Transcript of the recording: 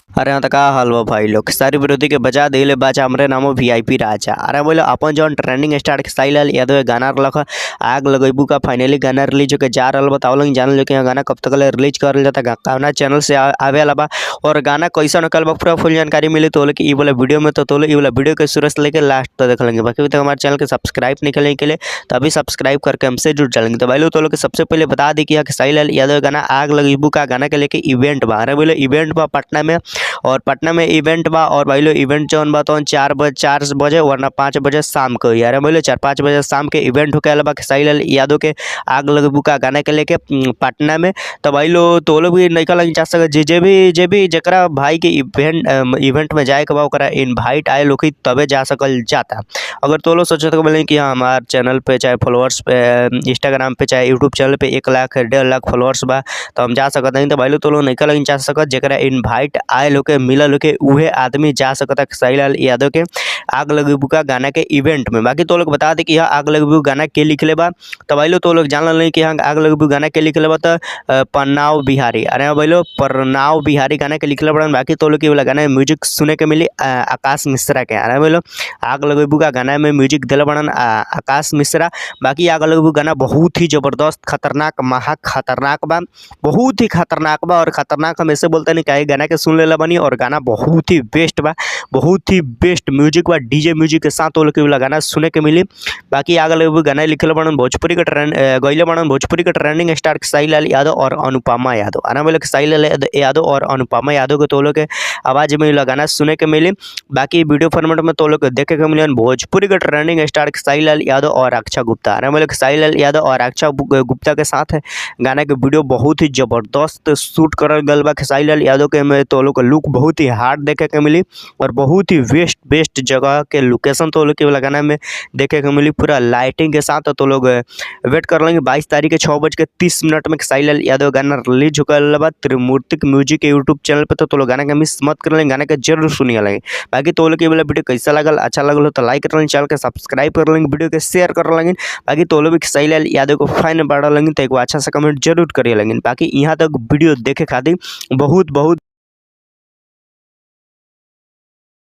अरे हाँ त का हाल बा भाई लोग। सारी विरोधी के बजा दिले बाजा हमरे नामो वीआईपी राजा। अरे बोले अपन जौन ट्रेंडिंग स्टार खेसारी लाल यादव के गाना रहलक ह आग लगैबू का फाइनली गाना रिलीज होके जा रहल बा। त जान लो कि गाना कब तक ले रिलीज करल जाता, कौना चैनल से आवे वाला बा और गाना कैसन होकल बा, पूरा फुल जानकारी मिली तो कि इ वाला वीडियो में। तो तोले इ वाला वीडियो के शुरू से लेके लास्ट तक देख लेंगे। बाकी अभी तक हमारे चैनल के सब्सक्राइब नहीं करें के लिए तो अभी सब्सक्राइब करके हमसे जुड़ जाएंगे। तो भाई लोग तो लोग सबसे पहले बता दी कि खेसारी लाल यादव गाना आग लगैबू का गाना के लेके इवेंट बा। अरे बोले इवेंट बा पटना में और पटना में इवेंट बा और भाई लोग इवेंट जौन बा तौन 4 बजे वरना 5 बजे शाम को। यार बोले 4-5 बजे शाम के इवेंट होके आला बा खेसारी लाल यादव के आग लगैबू का गाना के लेके पटना में। तो भाई लोग तो लोग भी नइका लग जा सके, जे भी जकरा भाई के इवेंट में जाए के बा ओकरा इनवाइट आए लोग तबे जा सकल जाता। अगर तो लोग सोचत बोले कि हाँ हमार चैनल पे चाहे फॉलोअर्स पे इंस्टाग्राम पे चाहे यूट्यूब चैनल पे 1 लाख 1.5 लाख फॉलोअर्स बा तो हम जा सकत हनी, तो भाई लोग तो लोग नइका लग जा सकत। जकरा इनवाइट आए लोग के मिलल के उहे आदमी जा सकता खेसारी लाल यादव के आग लगैबू का गाना के इवेंट में। बाकी तो लोग बता दे कि यहाँ आग लगैबू गाना के लिखले बा। तो भाई लोग तो लोग जान लें कि यहाँ आग लगैबू गाना के लिखले बा तो पन्नाव बिहारी। अरे भाई लोग परनाव बिहारी गाना के लिखले बड़न। बाकी तो लोग वाला गाना में म्यूजिक सुने के मिली आकाश मिश्रा के। अरे भाई लोग आग लगैबू का गाना में म्यूजिक दिले बड़न आकाश मिश्रा। बाकी आग लगैबू गाना बहुत ही जबरदस्त खतरनाक महा खतरनाक बा, बहुत ही खतरनाक बा। और खतरनाक हम ऐसे बोलते नहीं काहे गाना के सुन लेला बनी और गाना बहुत ही बेस्ट बा, बहुत ही बेस्ट म्यूजिक बा। डीजे म्यूजिक के साथ वो लोग गाना सुने के मिली। बाकी आग लगैबू गाना लिखल बड़न भोजपुरी के ट्रेंड गइले बड़न भोजपुरी के ट्रेंडिंग स्टार खेसारी लाल यादव और अनुपमा यादव। आना बोले खेसारी लाल यादव और अनुपमा यादव के तो लोग के आवाज़ में गाना सुने के मिली। बाकी वीडियो फॉर्मेट में तो लोग देखे के मिली भोजपुरी के ट्रेंडिंग स्टार खेसारी लाल यादव और अक्षा गुप्ता। आना बोले खेसारी लाल यादव और अक्षा गुप्ता के साथ गाना के वीडियो बहुत ही जबरदस्त शूट करल गल बा। खेसारी लाल यादव के में तो लोग लुक बहुत ही हार्ड देखे के मिली और बहुत ही बेस्ट बेस्ट जगह के लोकेशन तो लोग के गाना में देखे के मिली पूरा लाइटिंग के साथ। तो लोग वेट कर लेंगे 22 तारीख के 6:30 में खेसारी लाल यादव गाना रिलीज होकर बा त्रिमूर्तिक म्यूजिक के यूट्यूब चैनल पर। तो लोग गाना के मिस मत कर लेंगे, गाना के जरूर सुनिए लेंगे। बाकी तो लोग वाला वीडियो कैसा लगल, अच्छा लगल हो तो लाइक कर लेंगे, चैनल के सब्सक्राइब कर लेंगे, वीडियो के शेयर कर लेंगे। बाकी तो लोग भी खेसारी लाल यादव को फैन बढ़ा लेंगे तो एक अच्छा सा कमेंट जरूर करिए लेंगे। बाकी यहाँ तक वीडियो देखे खातिर बहुत बहुत